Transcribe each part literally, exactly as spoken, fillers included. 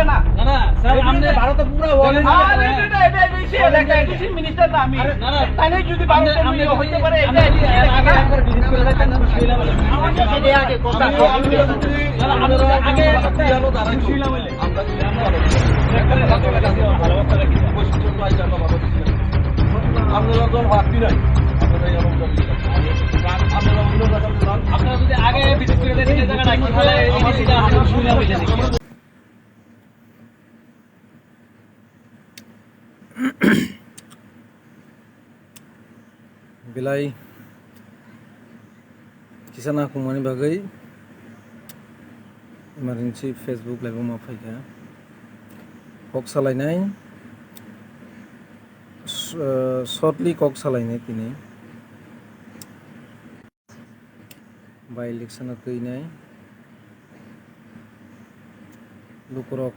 না, না, স্যার, আপনি ভারতে পুরো ওয়ার্ল্ড আরে, এটা, এটা, এটা, এটা, এটা, এটা, এটা, মিনিস্টার না আমি। আরে, না, না। তাহলে যদি আপনি, ভারতে আপনি মিলিয়ে হইতে পারে, এটা, আপনি এটা, এর আগে এটা। একবার ভিজিট করে দেখেন, আমি শুইলাম বলে। আমাকে আগে আগে কথা। আমি, আমি, না, না, আপনি আগে একটা শুইলাম বলে। আমরা কি জানো? ভালোবাসা রাখি। আপনারা যখন হাত দিলেন, আপনারা এই অবস্থা দিলেন। আপনারা অন্য জায়গায় যান। আপনারা যদি আগে ভিজিট করে দেখেন, এই জায়গাটা কি, তাহলে এই জিনিসটা আমরা শুইলাম বলে দেখি। Belai kisa nakhungmani bagwi emergency Facebook live-o ma phaikha. Kok salainai, s-, eh, shortly kok salainai tini. By election-o twinai lukurok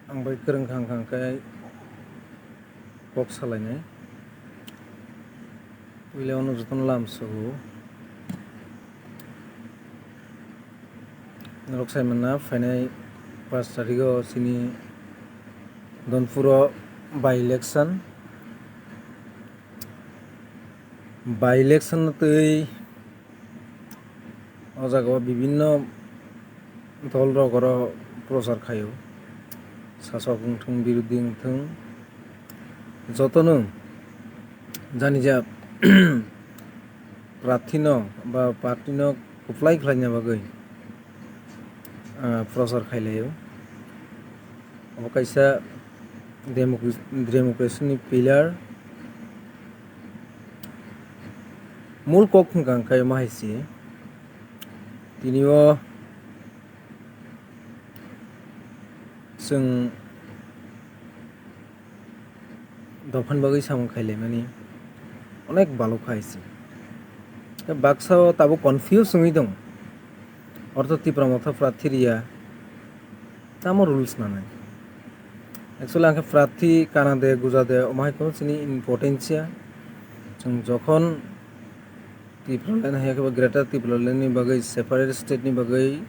ang bai kwrwng kha, hwnkha hwnkhe kok salainai. Puila ono jotono lam sugo. Norok sai manna phainai pash tarikgo chini Donpuro by election. By election twi o jaga o bibinno dol rok oro prochar khaio, sasok wngthung, birodhi wngthung, jotono janija prarthi no ba party no kwplai khlaina bagwi, ah, prochar khailaio. Obo kaisa democracy, democracy ni pillar. Mul kok hwnkha hwnkhe omo hai se. Tini o chwng dophani bagwi samung khailaimani onek balok hai se. Baksa o tabuk confuse wngwi tongo. Ortho Tipra Motha prarthi riya. Tamo rules nanai. Actually, ang khe prarthi kana de, guja de, omo hai kono chini importance ya. Chwng jokhon Tipraland hai khe ba Greater Tipraland ni bagwi, separate state ni bagwi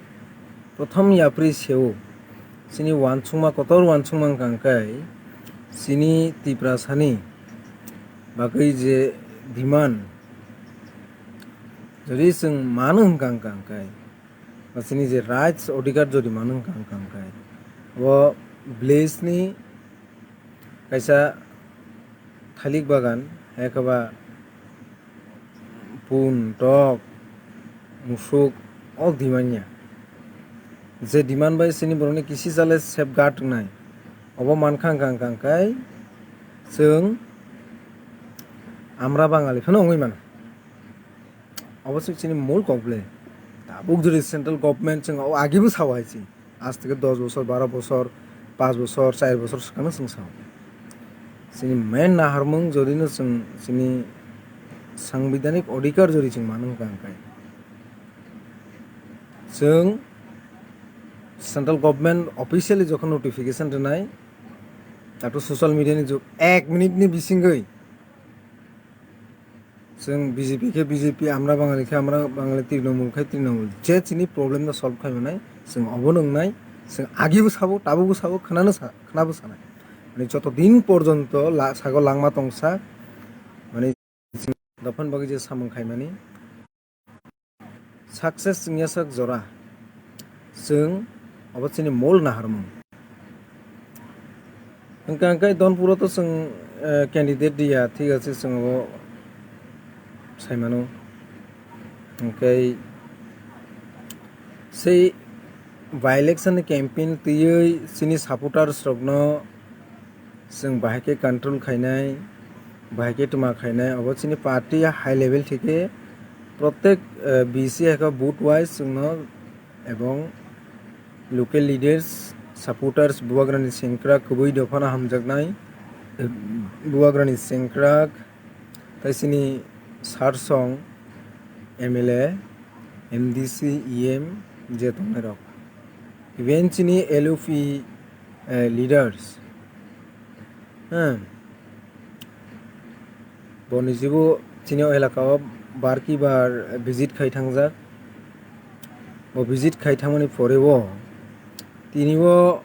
prothom yapri seo. Chini uansukma, kotor uansukma wngkha hwnkhe chini Tiprasani bagwi je demand, jodi chwng mano hwnkha hwnkha hwnkhe, ba chini je rights, odhikar jodi mano hwnkha hwnkha hwnkhe, bo village ni kaisa thalik bagan, hai khe ba pun, tok, musuk, o demand ya. Je demand bai chini borokni kisi chale safeguard wngnai, obo mankha hwnkha hwnkha hwnkhe chwng Amra Bangali phano wngwi mano. Obo se chini mol kok ble. Tabuk jodi central government chwng o agibo sao hai se. Aaj theke dos bosor, baro bosor, panch bosor, char bosor swkangno chwng sao. Chini main naharmung jodi no chwng chini sangbidhanik odhikar jodi chwng mano hwnkha hwnkhe. Chwng central government officially jokhon notification rwnai, dato social media ni jug, ek minute ni bisingwi Chwng B J P khe B J P, Amra Bangali khe Amra Bangali, Trinamool khe Trinamool. Je chini problem no solve khai manai, chwng obo nwngnai, chwng agibo sabo, tabukbo sabo, khwnano sa-, khwnabo sanai. Mane joto din porjonto la-, sago langma tongsa, mane dophani bagwi je samung khaimani, success wngya sak jora. Chwng obo chini mol naharmung. Hwnkha hwnkhe Donpuro to chwng, eh, candidate diya, thik ache, chwng obo saimano. Hwnkhe sei by election ni campaign twiwi chini supporters rokno chwng bahai khe control khainai, bahai khe twma khainai, obo chini party high level thike protek, eh, B C hai khe booth wise chwngno ebong local leaders, supporters, Bubagrani sengkrak kwbwi dophano hamjaknai, Bubagrani sengkrak, tei chini sarsong, M L A, M D C, E M je tongnairok. Even chini L U P, eh, leaders, ha, bo nijibo chini o elaka o bar ki bar visit khai thangjak. Bo visit khai thangmani pore o tini o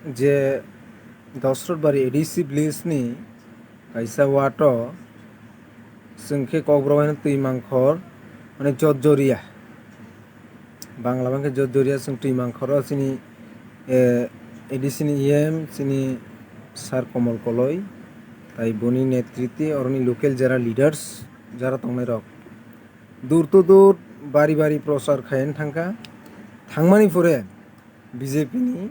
je Dosrotbari A D C village ni kaisa ward o chwng khe Kokborok haino Twi Mangkhor, mane Jotjoria. Bangla bangkhe Jotjoria chwng Twi Mangkhor o chini, eh, A D C ni E M chini Sir Komol Koloi, tai boni netritwe oroni local jara leaders jara tongnai rok dur to dur bari bari prochar khaiyani thangkha. Thangmani pore B J P ni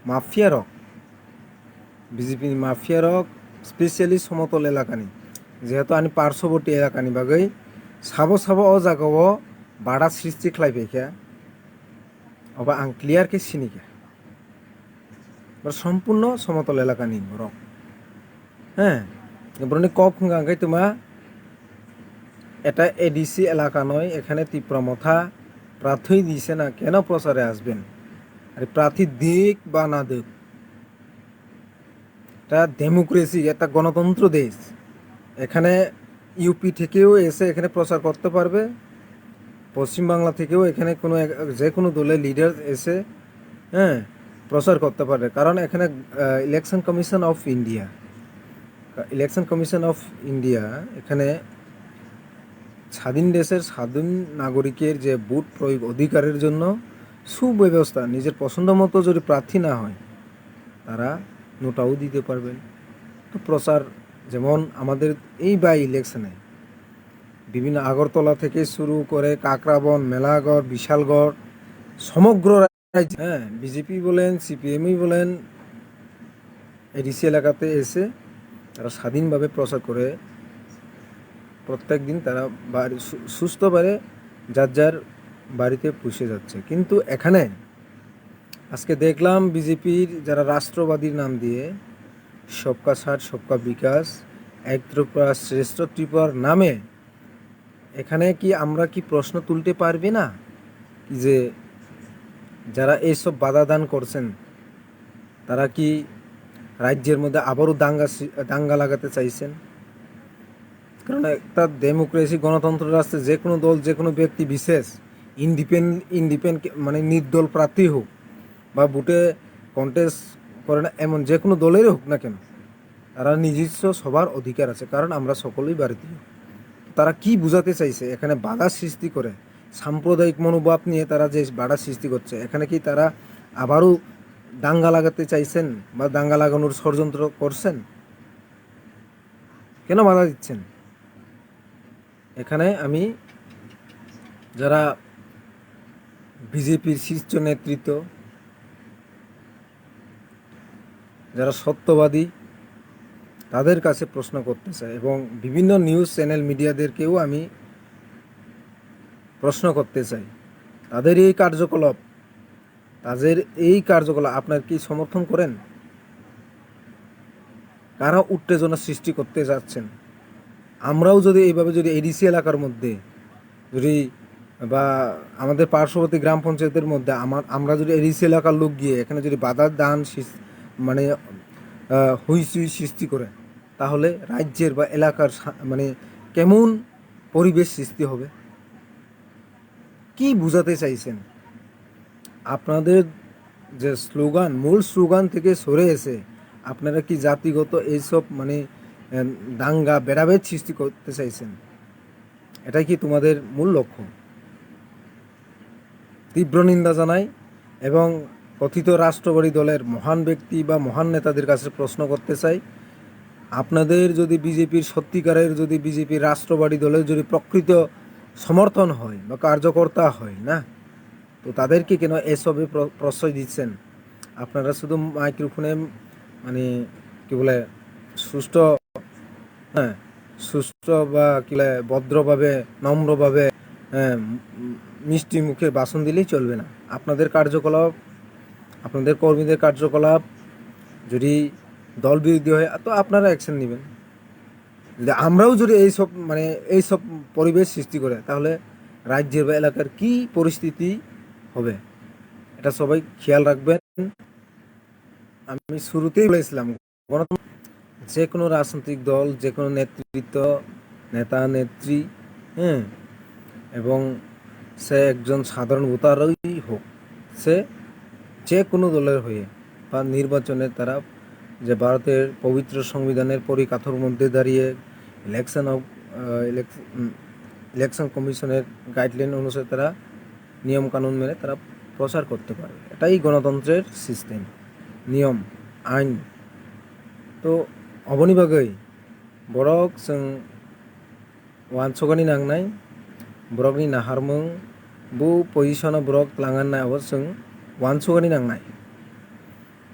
mafia rok, B J P ni mafia rok specially Somotol elakani, jehetu ani parshoboti elakani bagwi sabo sabo o jagao bada srishti khlai phaikha, obo ang clear khe sinikha. Boro sompurno Somotol elakani borok. He, boroni kok hwnka hwnkhe tuma, এটা এডিসি এলাকা নয়, এখানে তিপ্রা মথা প্রার্থী দিছে না, কেন প্রচারে আসবেন? আরে প্রার্থী দিক বা না দিক, এটা ডেমোক্রেসি, একটা গণতন্ত্র দেশ। এখানে ইউপি থেকেও এসে এখানে প্রচার করতে পারবে, পশ্চিমবাংলা থেকেও এখানে কোনো এক, যে কোনো দলের লিডার এসে, হ্যাঁ, প্রচার করতে পারে। কারণ এখানে election commission of India, election commission of India এখানে স্বাধীন দেশের স্বাধীন নাগরিকের যে ভোট প্রয়োগ অধিকারের জন্য সুব্যবস্থা, নিজের পছন্দ মতো যদি প্রার্থী না হয়, তারা নোটাও দিতে পারবেন। তো প্রচার, যেমন আমাদের এই বাই ইলেকশনে বিভিন্ন আগরতলা থেকে শুরু করে কাকরাবন, মেলাগড়, বিশালগড়, সমগ্র রাজ্যে, হ্যাঁ, বিজেপি বলেন, সিপিএমই বলেন, এডিসি এলাকাতে এসে তারা স্বাধীনভাবে প্রচার করে প্রত্যেক দিন তারা বাড়ি সু-, সুস্থভাবে যার যার বাড়িতে পৌঁছে যাচ্ছে। কিন্তু এখানে আজকে দেখলাম বিজেপির যারা রাষ্ট্রবাদীর নাম দিয়ে সবকা সাথ সবকা বিকাশ, এক ত্রিপুরা শ্রেষ্ঠ ত্রিপুরার নামে এখানে কি আমরা কি প্রশ্ন তুলতে পারবে না যে যারা এইসব বাধা দান করছেন, তারা কি রাজ্যের মধ্যে আবারও দাঙ্গা সৃ-, দাঙ্গা লাগাতে চাইছেন? কারণ একটা ডেমোক্রেসি, গণতন্ত্র রাষ্ট্রে যে কোনো দল, যে কোনো ব্যক্তি বিশেষ ইন্ডিপেন্ড ইন্ডিপেন্ড মানে নির্দল প্রার্থী হোক বা ভোটে কন্টেস্ট করে না, এমন যে কোনো দলেরই হোক না কেন, তারা নিজস্ব সবার অধিকার আছে, কারণ আমরা সকলেই ভারতীয়। তারা কি বুঝাতে চাইছে এখানে বাধা সৃষ্টি করে, সাম্প্রদায়িক মনোভাব নিয়ে তারা যে বাধা সৃষ্টি করছে, এখানে কি তারা আবারও দাঙ্গা লাগাতে চাইছেন বা দাঙ্গা লাগানোর ষড়যন্ত্র করছেন? কেন বাধা দিচ্ছেন? এখানে আমি যারা বিজেপির শীর্ষ নেতৃত্ব, যারা সত্যবাদী, তাদের কাছে প্রশ্ন করতে চাই এবং বিভিন্ন নিউজ চ্যানেল মিডিয়াদেরকেও আমি প্রশ্ন করতে চাই, তাদের এই কার্যকলাপ, তাদের এই কার্যকলাপ আপনারা কি সমর্থন করেন? কারা উত্তেজনা সৃষ্টি করতে যাচ্ছেন? আমরাও যদি এইভাবে যদি এডিসি এলাকার মধ্যে যদি বা আমাদের পার্শ্ববর্তী গ্রাম পঞ্চায়েতের মধ্যে আমার, আমরা যদি এডিসি এলাকার লোক গিয়ে এখানে যদি বাধা দান সৃষ-, মানে, আহ, হুইসুই সৃষ্টি করে, তাহলে রাজ্যের বা এলাকার সা-, মানে, কেমন পরিবেশ সৃষ্টি হবে? কি বুঝাতে চাইছেন? আপনাদের যে স্লোগান, মূল স্লোগান থেকে সরে এসে আপনারা কি জাতিগত এইসব, মানে, আহ, দাঙ্গা ভেদাভেদ সৃষ্টি করতে চাইছেন? এটাই কি তোমাদের মূল লক্ষ্য? তীব্র নিন্দা জানাই এবং কথিত রাষ্ট্রবাদী দলের মহান ব্যক্তি বা মহান নেতাদের কাছে প্রশ্ন করতে চাই, আপনাদের যদি বিজেপির সত্যিকারের, যদি বিজেপির রাষ্ট্রবাদী দলের যদি প্রকৃত সমর্থন হয় বা কার্যকর্তা হয় না, তো তাদেরকে কেন এসবে প্র-, প্রশ্রয় দিচ্ছেন? আপনারা শুধু মাইক্রোফোনে, মানে, কি বলে, সুষ্ঠু, হ্যাঁ, সুষ্ঠু বা কি বলে, ভদ্রভাবে, নম্রভাবে, হ্যাঁ, উম, মিষ্টি মুখে ভাষণ দিলেই চলবে না। আপনাদের কার্যকলাপ, আপনাদের কর্মীদের কার্যকলাপ যদি দল বিরোধী হয়, তো আপনারা অ্যাকশন নেবেন। যদি আমরাও যদি এইসব, মানে, এইসব পরিবেশ সৃষ্টি করে, তাহলে রাজ্যের বা এলাকার কি পরিস্থিতি হবে, এটা সবাই খেয়াল রাখবেন। আমি শুরুতেই বলেছিলাম, গণতন্ত্র, যে কোনো রাজনৈতিক দল, যে কোনো নেতৃত্ব, নেতা নেত্রী, হ্যাঁ, এবং সে একজন সাধারণ ভোটারই হোক, সে যে কোনো দলের হয়ে বা নির্বাচনে তারা যে ভারতের পবিত্র সংবিধানের পরিকাঠামোর মধ্যে দাঁড়িয়ে ইলেকশন অফ, আহ, ইলেক-, উম, ইলেকশন কমিশনের গাইডলাইন অনুসারে তারা নিয়ম কানুন মেনে তারা প্রচার করতে পারে। এটাই গণতন্ত্রের সিস্টেম, নিয়ম, আইন। তো অবনি বাগৈ borok chwng uansukani nangnai, borokni naharmung, bo position-o borok tlangan nai, abo chwng uansukani nangnai.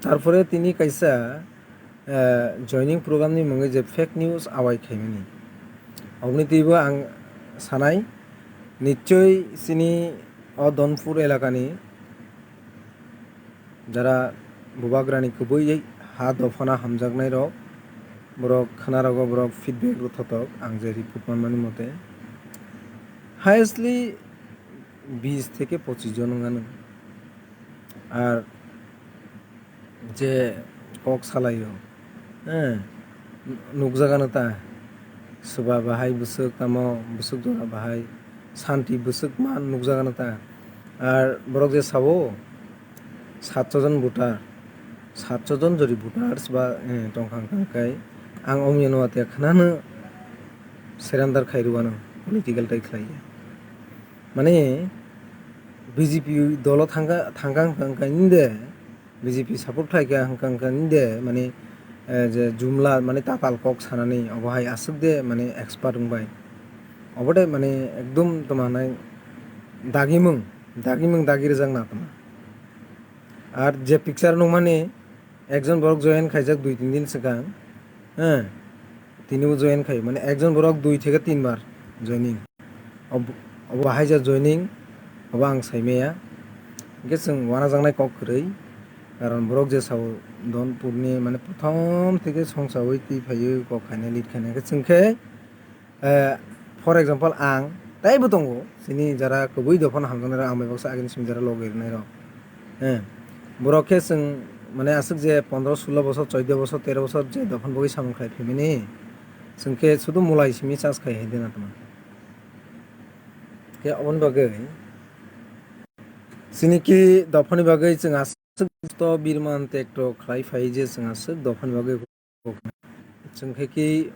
Tarpore tini kaisa, eh, joining program ni mungwi je fake news awai khaimani, oboni twibo ang sanai, nichoi chini o Donpur elakani jara bubagrani kubui ha dophano hamjaknairok, borok khwnarogo, borok feedback rwthotok, ang je report manmani mote, highestly bis theke pochis jon wngano. Ar je kok salaio, eh, nukjagano ta, swba bahai bwswk tamo, bwswk jora bahai, santi bwswk man nukjagano ta. Ar borok je sabo, satso jon voter, satso jon jori voters ba, eh, tongkha hwnkha khe ang omya nuwa te khwnano surrender khai rwano political tai khlaiya. Mane B J P dolo thangkha, thangkha hwnkha hwnkha ninde, B J P support khlaikha hwnkha hwnkha ninde, mane, eh, je jumla, mane tatal kok sanani obo hai aswk de, mane expert wngbai. Obo de, mane ekdum tamo hinai dagimung, dagimung dagi rwjakna tamo. Ar je picture nukmani, ekjon borok join khaijak dui tin din swkang, eh, tinibo join khai, mane ekjon borok dui theke tin bar joining. Ob-, obo haija joining, obo ang saimaya. Hingke chwng wanajaknai kok kwrwi, karon borok je sao Donpurni, mane, prothom theke songchawi twi phaiwi kok khainai, lead khainai, hingke chwng khe, eh, for example, ang teibo tongo, chini jara kubui dophano hamjaknairok, ang bai baksa agini simi jara logi rwnairok. Eh, borok khe chwng, mane, aswk je pondro, sulo bosor, choido bosor, tero bosor je dophani bagwi samung khlai phaimani, chwng khe sudu mulai simi charge khai hai de na tamo. Khe oboni bagwi chini ki dophani bagwi chwng aswk to birman tekto khlai phai je chwng aswk dophani bagwi. Chwng khe ki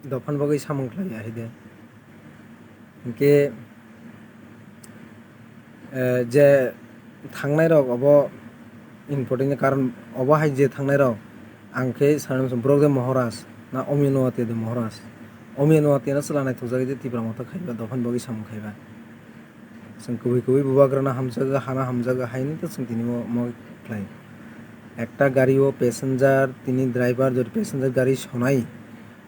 dophani bagwi samung khlai ya hai de. Hinkhe, eh, je thangnai rok obo important ni karon, obo hai je thangnai rok ang khe sanai borok de Maharaj na Omiya Nuwatiya de Maharaj. Omiya Nuwatiya no chwla naithokjagwi de Tipra Motha khaiba, dophani bagwi samung khaiba. Chwng kubui kubui bubagrano hamjago, hano hamjago, haino to chwng tini mo, mo khlai. Ekta gari o passenger, tini driver jodi passenger gari sonai,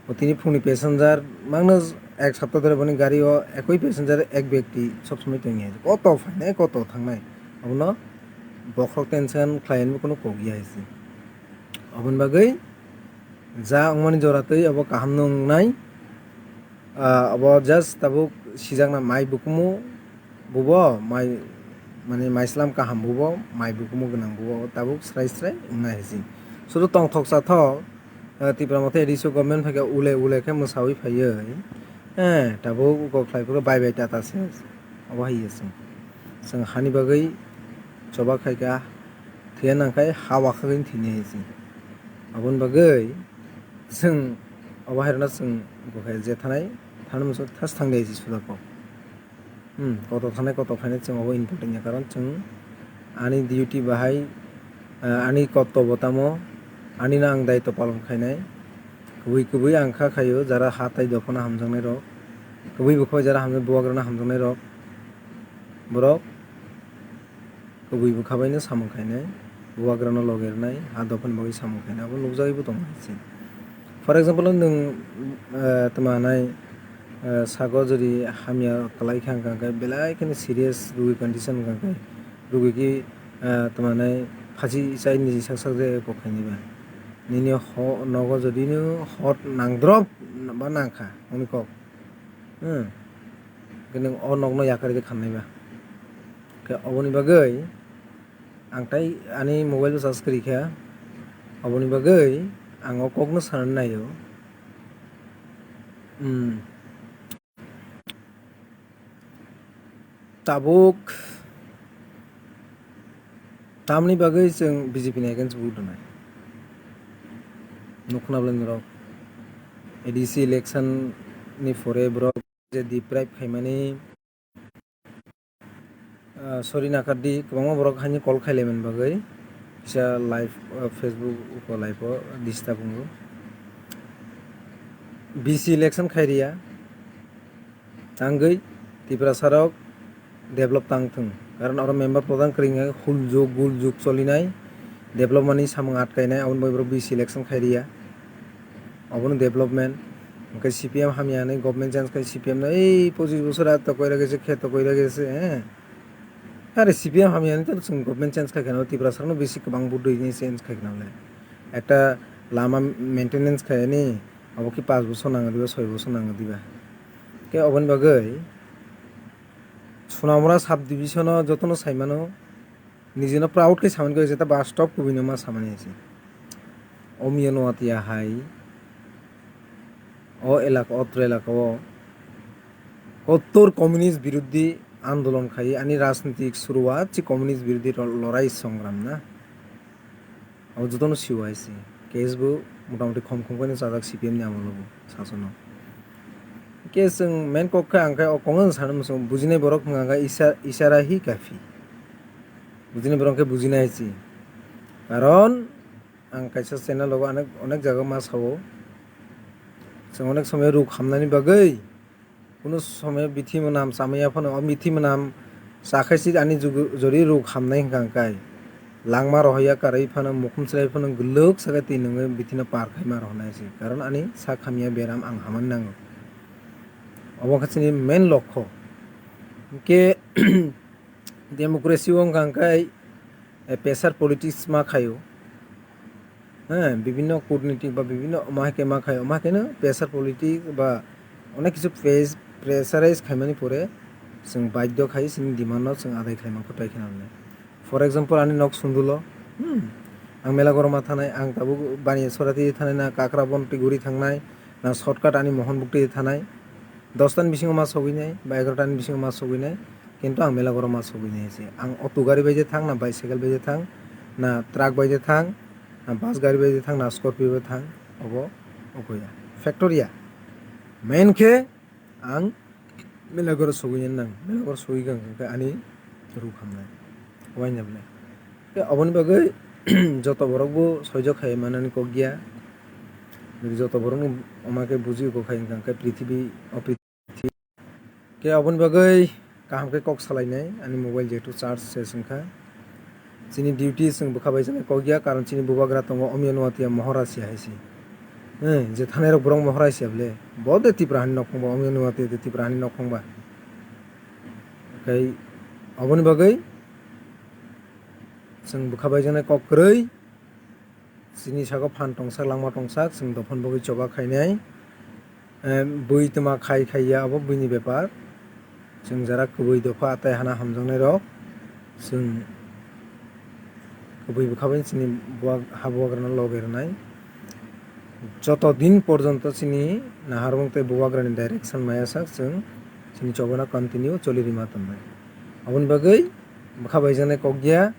o tini phungni passenger mangno ek sapta dhore boni gari o ekoi passenger ek byakti sob somoi tongya. Koto phainai, koto thangnai. Abono bokhorok tension khlainani kunu kok ya hai se. Oboni bagwi ja wngmani jora twi abo kaham no wngnai. Ah, abo just tabuk sijakna mai bukumu bubo, mai, mane, mai slam kaham bubo, mai bukumu gwnang bubo, tabuk srai srai wngna hai se. Sudu tongthok chathok, ah, Tipra Motha A D C o government phaikha ule ule khe mwsawi phaiwi, eh, tabuk uko khlai phuru bai bai tata se, obo hai se. Chwng hani bagwi choba khaikha, thwiya nangkhai ha wakhagwi thwinai hai se. Aboni bagwi chwng obo hai rwna chwng uko khe je thanai, thanai muchung thas thangdi hai se suda kok. Hmm, koto thanai koto phainai chwng obo important ya, karon chwng ani duty bahai, ah, ani kortobo tamo, ani no ang daitw palon khainai. Kubui kubui ang kha khaio, jara ha tai dophano hamjaknai rok, kubui bwkhao jara hamjak, bubagrano hamjaknai rok, borok kubui bwkha baino samung khainai, bubagrano loge rwnai, ha dophani bagwi samung khainai, abo nukjagwibo tongo hai se. For example, nwng, eh, tma hinai, eh, sago jodi hamya kwlai kha hwnkha khe, belai kheno serious rugwi condition hwnkha khe, rugwi ki, eh, tma hinai phachi chai niji sak sak je kok khainai ba. Nini ho-, nogo jodi no hot nangdrop ba nangkha, hwnwi kok. Hmm. Khe nwng o nokno yakarwi khe khamnai ba. Khe oboni bagwi ang tai ani mobile bo charge kwrwi kha. Oboni bagwi ang o kokno sanani naio. Hmm. Tabuk Tamni bagwi chwng B J P ni against vote rwnai? Nukhna bwlai norok, A D C election ni pore borok je deprive khaimani, ah, sorry nakardi, kwbangma borok haino call khailaiman bagwi kisa live, ah, Facebook o live o disturb wngo. B C election khairiya, tangwi Tiprasa rok develop tang thung, karon oro member pradhan kwrwng hai huljuk guljug cholinai, development ni samung atkainai, aboni bagwi borok B C election khairiya. Obono development. Hwnkhe C P M hamya hinwi government change khai C P M no ei pochis bosor at to koira gese, khe to koira gese, eh. Are C P M hamya hinwi to chwng government change khai kheno Tiprasa rokno bisi kwbang vote rwi hinwi change khai kheno le. Ekta lama maintenance khai ani, obo ki panch bosor nango diba, soi bosor nango diba. Khe oboni bagwi Sonamura sub division o jotono saimano, nijino proud khe samani khe jeta bastop kubui no ma samani hai se. Omiyo Noatia hai o elaka, otro elaka o kottor communist biruddhi andolon khai ani rajnitik suruat se communist biruddhi ro-, lorai songram na. Abo jotono sio hai se. Case bo motamoti khom khom khe no chajak C P M ni amolo bo sasono. Khe chwng main kok khe ang khe o kok no sana muchung bujinai borok wngkha khe isa-, isara hi kafi. Bujinai borok khe bujinai hai se. Karon ang kaisa channel rogo onek, onek jaga ma sao. Chwng onek somoi ruk hamnani bagwi Kuno somoyo bithi mwnam chamaya phano, o bithi mwnam chakhai si ani jugu-, jori ruk hamnai hwnkha hwnkhe. Langma rohorya karwi phano, mukhum chwrai phano, gwlwk sakai twi nungwi bithino par khaima rohornai se. Karon ani sak hamya beram ang hamani nango. Obo wngkha chini main lokho. Hwnkhe, Democracy o wngkha hwnkhe, eh, pressure politics ma khaio. He, bibinno kutnitik ba bibinno ma hai khe ma khaio, ma hai kheno pressure politics ba onek kisu pres-, pressurize khaimani pore chwng baidhyo khai chini demand no chwng adai khlai mankha tei kheno hwnwi. For example, ani nok Sundulo, hmm, ang Melagorom ma thanai, ang tabuk Baniya Sorati thanai na, Kakrabon twi guri thangnai, na shortcut ani Mohon Bukti thanai, dos ta ni bisingo ma sogwi nai ba egaroh ta ni bisingo ma sogwi nai. Kintu ang Melagorom ma sogwi nai se. Ang auto gari bai je thang, na bicycle bai je thang, na truck bai je thang, na bus gari bai je thang, na Scorpio bai thang, obo okoya. Factoria. Main khe ang Melagoro sogwi nang, Melagoro sogwi kha hwnkhe ani ruk hamnai. Wainabnai. Khe oboni bagwi joto borok bo soijo khai manani kok ya. Joto borok no oma khe buji kok khai hwnkhe prithibi o Khe aboni bagwi kaham khe kok salainai, ani mobile jehetu charge ses wngkha. Chini duty chwng bwkha bai chana kok ya, karon chini bubagra tongo Omiyo Nuatia Mohor Asia hai se. Eh, je thanai rok borok Mohor Asia bole. Bo de Tipra hani nok phung ba, Omiyo Nuatia de Tipra hani nok phung ba. Khai aboni bagwi chwng bwkha bai chana kok kwrwi. Chini saka phan tongsak, langma tongsak, chwng dophani bagwi choba khainai. Em, bui twma khai khai ya, abo buini bepar. Chwng jara kwbui dopha atai hana hamjaknai rok. Chwng kwbui bwkha bai chini buwak-, ha buwagrano loge rwnai. Joto din porjonto chini naharmung tei buwagrani direction maya sak, chwng chini chobana continue choli rima tongnai. Aboni bagwi bwkha baijaknai kok ya.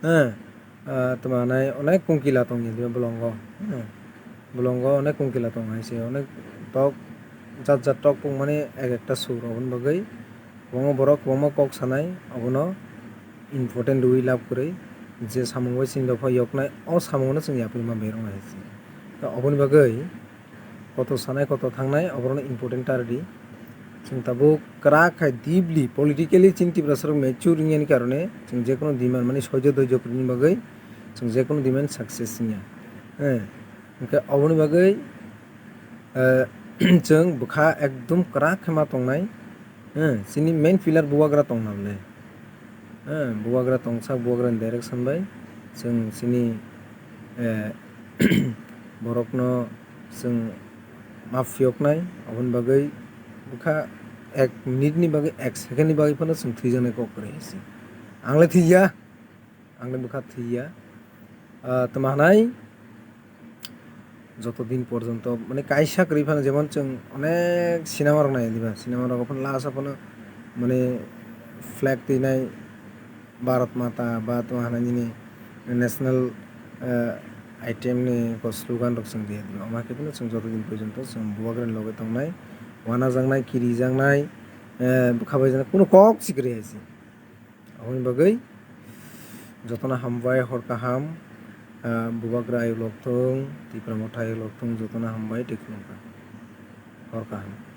Eh, ah, tamo nai onek kongkila tongya diba bolongo. Eh, bolongo onek kongkila tong hai se, onek tok jat jat tok tongmani ek ekta sur, oboni bagwi kwbangma borok kwbangma kok sanai, obono important rwi lab kwrwi je samung bai chini dopha yoknai, o samungno chwng yapri ma berok nai hai se. Ta oboni bagwi kotor sanai, kotor thangnai, oborokno important ta rwdi. Chwng tabuk kwrak khai deeply politically chini Tiprasarok mature wngya ni karone chwng jekono demand, mani soijo doijo kwrwini bagwi chwng jekono demand success wngya. Eh, hwnkhe oboni bagwi, eh, chwng bwkha ekdom kwrak khe ma tongnai. Eh, chini main pillar bubagra tongna bwle. Eh, bubagra tongsak, bubagrani direction bai chwng chini, eh, borokno chwng ma phiyoknai, aboni bagwi bwkha ek minute ni bagwi, ek second ni bagwi phano chwng thwijaknai kok kwrwi hai se. Ang le thwiya, ang le bwkha thwiya. Ah, tamo hanai, joto din porjonto, mane, kaisa kwrwi phano, jemon chwng onek cinema rok nai diba, cinema rok phano last o phano, mane, flag twinai, Bharat Mata ba tamo hanai nini national, eh, item ni ko slogan rok chwng riya di. Omo hai khe phano chwng joto din porjonto chwng bubagrani loge tongnai, wanajaknai, kirijaknai, eh, khabaijaknai, kuno kok si kwrwi hai se. Aboni bagwi jotono hambai, hor kaham, eh, bubagra ayuk lok thung, Tipra Motha ayuk lok thung, jotono hambai tei khulumkha. Hor kaham.